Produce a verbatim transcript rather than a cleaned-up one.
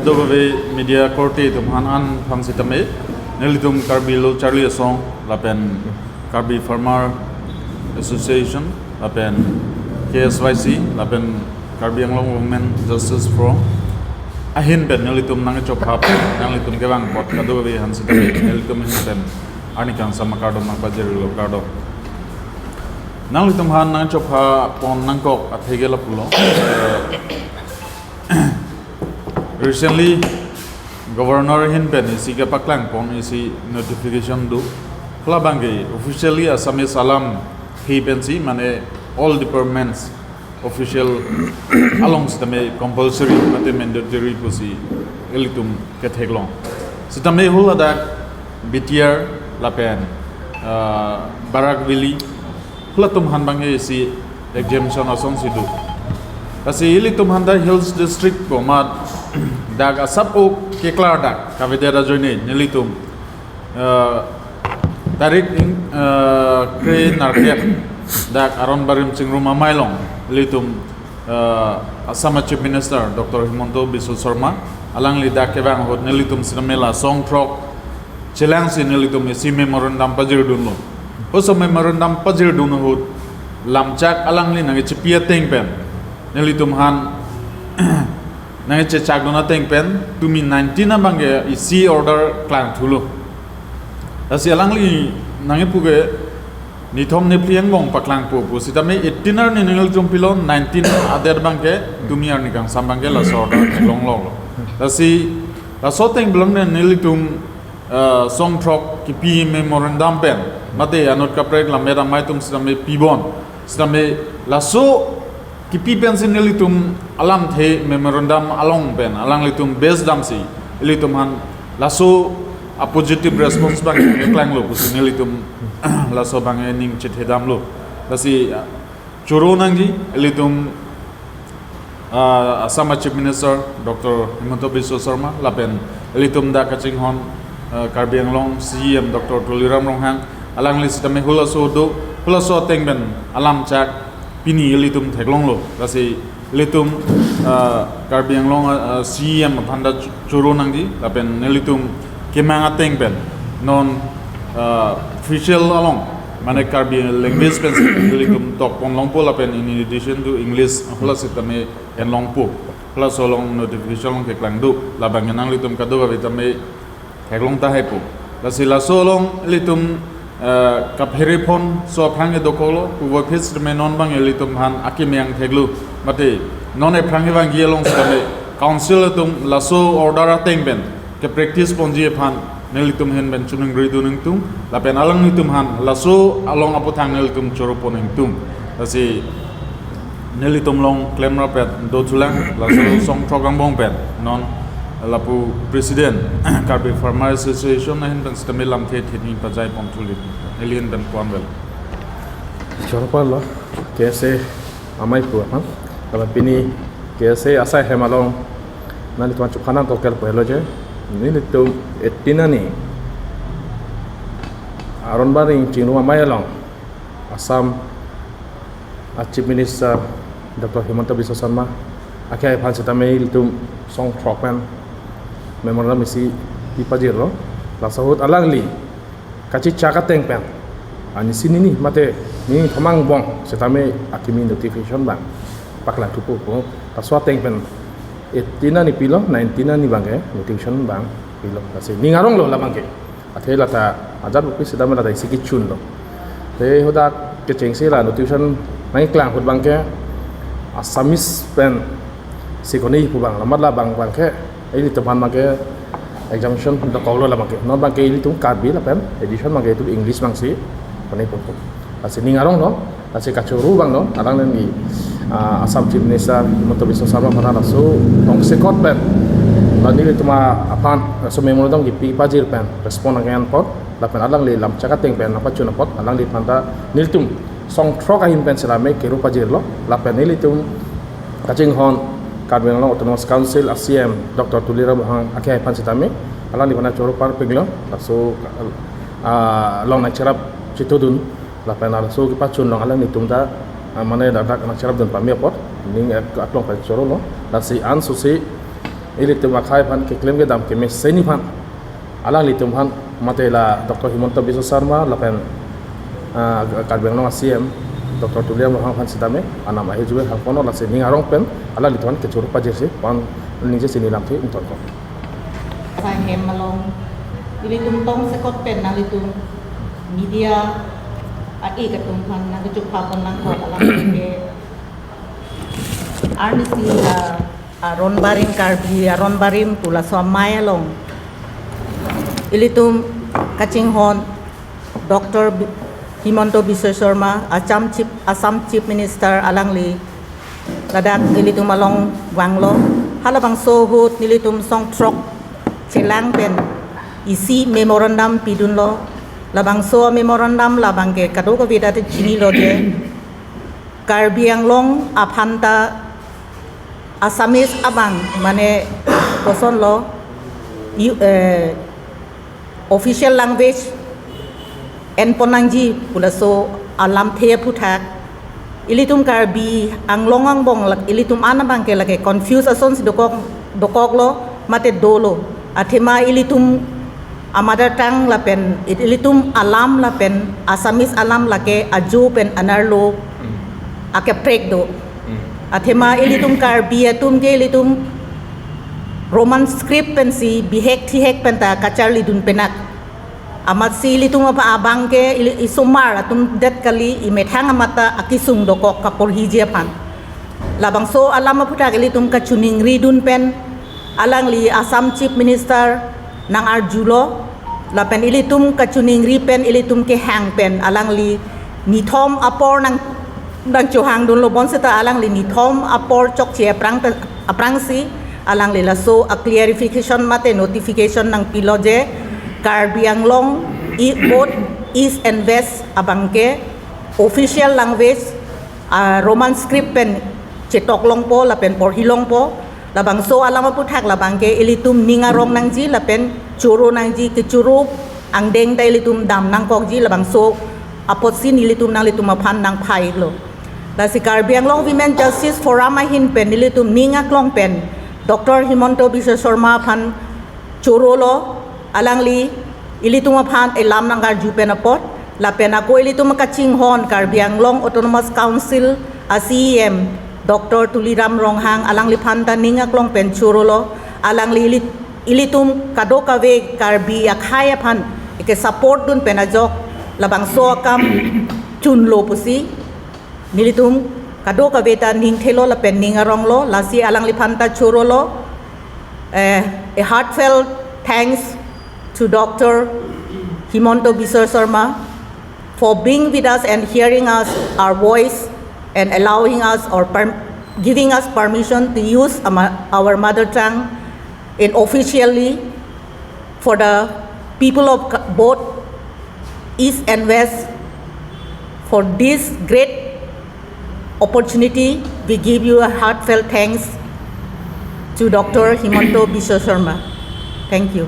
Kadokave media korte atum aphan an aphan sitame, nelitum Karbi Lo Charli Asong lapen Karbi Farmer Association lapen K S Y C lapen Karbi Anglong Women Justice Forum ahin pen nelitum nangchopha, nanglitum kevang apot kadokave aphan sitame nelitum ahin pen arni kangsam akardom nangpajirlo, kardom. Nanglitum aphan nangchopha pon nangkok athe ke lapulo. Recently, Governor ahin pen isi kepaklang pon isi notification do. Halabangke officially Assamese alamthe pensi, mane all departments official along sitame compulsory mate mandatory pusi ilitum ketheklong. Sitame haladak B T R lapen, ah, Barak Valley, halatum aphan abangke isi exemption asonsi do. Lasi ilitum aphan ta Hills District komat dak asap-o keklardak kavedet ajoine nelitum, eh, tarik ing, eh, kre-nerkep dak Aron Barim Chingrum Amei along ilitum, eh, Assam Chief Minister Doctor Himanta Biswa Sarma alangli dak kevang ahut nelitum sitame la song throk chelangsi nelitum isi memorandum pajirdunlo. Oso memorandum pajirdun ahut lamchak alangli nangkechipi ateng pen nelitum aphan nangkechechakdun ateng pen tumi nineteen abangke isi order klangthulo. Lasi alangli nangkepu ke nithom niphli angbong paklangpo pu sitame eighteen arni nelitum pilo, nineteen adet abangke tumi arni kangsam abangke laso order theklonglo. Lasi laso ateng belong ne nelitum, eh, song throk kipi memorandum pen mate anut kaprek lammet amei atum sitame pibon. Sitame laso kipi pensi nelitum alamthe memorandum along pen alanglitum base damsi ilitum aphan laso a positive response abang klanglo pusi nelitum laso abang ning chethedamlo. Lasi, ah, choro nangji ilitum, ah, Assam Chief Minister Doctor Himanta Biswa Sarma lapen ilitum dak kachinghon, ah, Karbi Anglong C E M Doctor Tuliram Ronghang alangli sitame halaso do, halaso ateng pen alamchak pini ilitum theklonglo. Lasi ilitum, ah, Karbi Anglong, ah, C E M aphan ta choro nangji lapen nelitum kemang ateng pen non, ah, official along mane Karbi language pen ilitum tokpon longpo lapen in addition to English hala sitame en longpo. Halaso along notification along keklang do, labang nanglitum kadokave tame theklong tahai pu. Lasi laso along ilitum, eh, kaphere phonso aphrang dokoklo, puvoiphit sitame non abang ilitum aphan akemang theklo. Mate non ephrang evangji along sitame council atum laso order ateng pen kepractice ponji aphan nelitum ahin pen choningridun ingtung, lapen alanglitum aphan laso along aputhak nelitum choropon ingtung. Lasi nelitum along klemrap-et dothulang, laso song throk angbong pen non lapu President Karbi Farmer Association ahin pen sitame lamthe thini pajai ponthulit. Neli ahin pen kuan vel. Choro parlo, K S A amei pu aphan. Kalau pini K S A asai hem along nanglitum chuphanang kokel pelo je. Nelitum eighteen arni Aron Barim Chingrum Amei along Assam a Chief Minister Doctor Himanta Biswa Sarma akhei aphan sitame ilitum song throk pen memorandum isi pipajirlo. Laso ahut alangli kachechak ateng pen ani si nini mate nithom angbong sitame akimi notification abang paklangthupo pu. Laso ateng pen eighteen arni pilo, nineteen arni abangke notification abang pilo. Lasi ning aronglo labangke. Athe lata ajat bukpi sitame lata isi kechunlo. Te hadak kechengsi la notification nangklang ahut abangke Assamese pen si koni pu abang, lamat labang abangke ilitum aphan abangke exemption dokoklo labangke. Non abangke ilitum Karbi lapen addition abangke itum English abangsi koni pu. Lasi ning aronglo. Lasi kachoro abang non, alanglini, ah, Assam Chief Minister Himanta Biswa Sarma aphan laso tongsekot pen la nelitum aphan laso memorandum kipi pajir pen respond nangkok apot, lapen alangli lamchak ateng pen nangpachun apot, alangliphan ta nelitum song throk ahin pen sitame kero pajirlo, lapen nelitum kachinghon Karbi Anglong Autonomous Council a C E M Doctor Tuliram Ronghang akhei aphan sitame alangliphan choro parpiklo, laso, ah, along nangcherap chitudun. Lapen laso kepachun along alanglitum ta, ah, mane ladak nangcherapdun pame apot, ning, eh, aklong pen chorolo. Lasi ansose Ilitum akhai aphan keklem kedam kemesen aphan, alanglitum aphan mate la Doctor Himanta Biswa Sarma lapen, ah, Karbi Anglong a C M Doctor Tuliram Ronghang aphan sitame anam ahe juve hangkono lasi ning arong pen alanglitum aphan kechoro pajirsi wan ningje si neli lamthe ingtonkok. Sai hem along ilitum tongsekot pen nanglitum media a-ik atum aphan nangkechokpha pon nangkok alam ke arnisi la aron barim, Karbi aron barim pu laso amei along ilitum kachinghon Doctor Bi-, Himanta Biswa Sarma, Assam Chief, Assam Chief Minister alangli ladak ilitum along vanglo. Halabangso ahut nelitum song throk chelang pen isi memorandum pidunlo. Labangso memorandum labang ke kadokave ta chinilo je Karbi Anglong aphan ta Assamese abang, mane kosonlo, yu-, eh, official language en pon nangji pu laso alamthe aphuthak ilitum Karbi Anglong angbong lak ilitum an abang ke lake confuse asonsi dokok, dokoklo mate dolo. Athema ilitum a mother tongue lapen it-, ilitum alam lapen Assamese alam lake ajo pen anerlo akaprek do. Athema ilitum Karbi atum ke ilitum Roman script pensi bihek thihek penta kacharlidun penak. Amatsi ilitum apa abang ke ili-, isomar atum det kali, imethang amat ta akesung dokok kaporhiji aphan. Labangso alam aphuthak ilitum kachiningridun pen alangli Assam Chief Minister nang-arjulo, lapen ilitum kachiningri pen ilitum kehang pen alangli nithom apor nang, nangchohangdunlo, bonseta alangli nithom apor chokche aphrang pen, aphrangsi alangli laso a clarification mate notification nangpilo je Karbi Anglong i both East and West abang ke official language, ah, Roman script pen chetok longpo lapen porhi longpo. Labangso alam aphuthak labang ke ilitum ning arong nangji lapen choro nangji, kechoro angdeng ta ilitum dam nangkokji, labangso apotsi nelitum nanglitum aphan nangphailo. Lasi Karbi Anglong Women Justice Forum ahin pen nelitum ning aklong pen Doctor Himanta Biswa Sarma aphan chorolo, alangli ilitum aphan elam nang-arju pen apot, lapen ako ilitum kachinghon Karbi Anglong Autonomous Council a C E M Doctor Tuliram Ronghang alangliphan ta ning aklong pen chorolo, alangli ili-, ilitum kadokave Karbi akhai aphan eke support dun pen ajok labangso akam chunlo pusi nelitum kadokave ta ning thelo lapen ning aronglo, lasi alangliphan ta chorolo. Eh, a heartfelt thanks to Doctor Himanta Biswa Sarma for being with us and hearing us, our voice, and allowing us or per-, giving us permission to use ama-, our mother tongue in officially for the people of Ka-, both East and West for this great opportunity. We give you a heartfelt thanks to Doctor Himanta Biswa Sarma. Thank you.